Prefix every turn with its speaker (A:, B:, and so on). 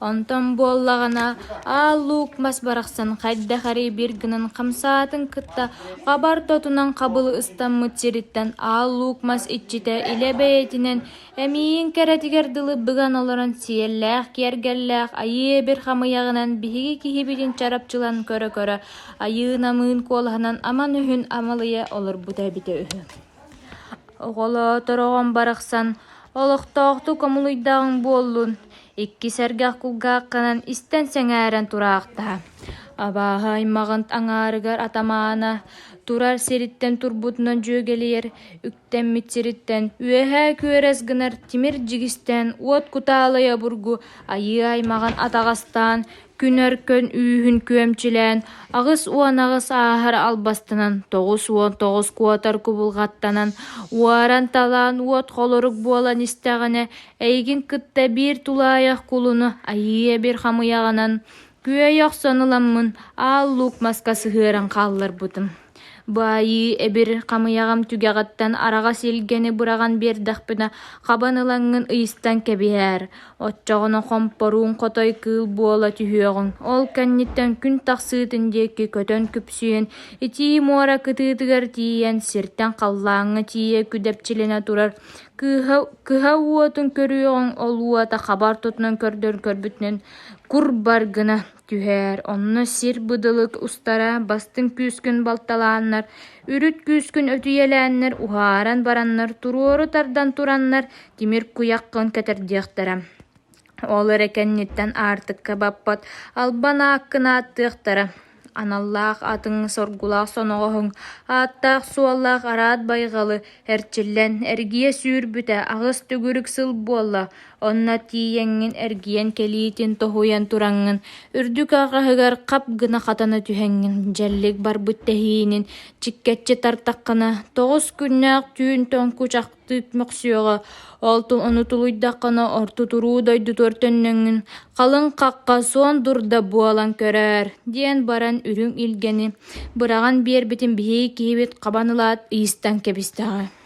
A: Онтон буоллаҕына Аал Луук Мас барахсан хайдах эрэ биир гынан хамсаатын кытта хабар тотунан хабылы ыстаммыт сириттэн Аал Луук Мас иччитэ илэ бэйэтинэн эмиийин кэрэтигэр дылы быган олорон сиэллээх киэргэллээх айыы эбир хамыйаҕынан биһиги киһибитин чарапчылан көрө-көрө айыы намыын куолаһынан аман үһүн амалыйа олорбута эбитэ үһү. Оҕолоотор оҕом барахсан олохтоохтук омулуйдаҕыҥ буоллун, икки сэргэх кулгааххынан истэн сэҥээрэн тураахтаһа. Абааһы аймаҕын аҥаарыгар атамаана турар сириттэн турбутунан дьүөгэлийэр, үктэммит сириттэн үөһээ күөрэс гынар тимир дьигистээн уот кутаалай обургу айыы аймаҕын атаҕастаан Күн өркөн үүһүн күөмчүлээн, 88 ааһар албастанан, 99 куотар кубулҕаттанан, уоран-талаан уот холорук буолан истэҕинэ, эйигин кытта биир тулаайах кулуну айыы эбир хамыйаҕынан күөйэ охсон ыламмын, аал луук маска сыһыаран хаалларбытым. Баайыы эбир хамыйаҕым түгэҕиттэн араҕас илгэни быраҕан биэрдэхпинэ, хабан ылаҥҥын ыйыстан кэбиһээр, оччоҕуна хомпоруун хотой кыыл буола түһүөҕүҥ, ол кэнниттэн күн тахсыытын диэки көтөн күпсүйэн, итии муора кытыытыгар тиийэн, сиртэн халлааҥҥа тиийэ күдэпчилэнэ турар кыыһа, кыһа уотун көрүөҕүҥ, ол уота хабар тутунан көрдөрөн көрбүтүнэн кур бар гына түһээр, онно сир быдылык устара бастыҥ күүскүн балталааннар, үрүт күүскүн өтүйэлээннэр уһааран бараннар туруору тардан тураннар тимир куйаххын кэтэрдиэхтэрэ. Ол эрэ кэнниттэн аартыкка баппат албан ааккын ааттыахтара. Аналлаах атыҥ соргулаах соноҕоһуҥ, ааттаах-суоллаах араат байҕалы эрчиллэн, эргийэ сүүрбүтэ аҕыс төгүрүк сыл буолла, Онно тиийэҥҥин эргийэн кэлиитин тоһуйан тураҥҥын, үрдүк аҕаһыгар хап гына хатана түһэҥҥин, дьэллик барбыт тэһиинин чиккэччи тартаххына, тоҕус күннээх түүн тоҥкучахтыы мөхсүөҕэ, ол ону тулуйдаххына орто туруу дойдутугар төннөҥҥүн, халыҥ хахха суон дурда буолан көрөөр, диэн баран үрүҥ илгэни быраҕан биэрбитин биһиги киһибит хабан ылаат ыйыстан кэбистэҕэ.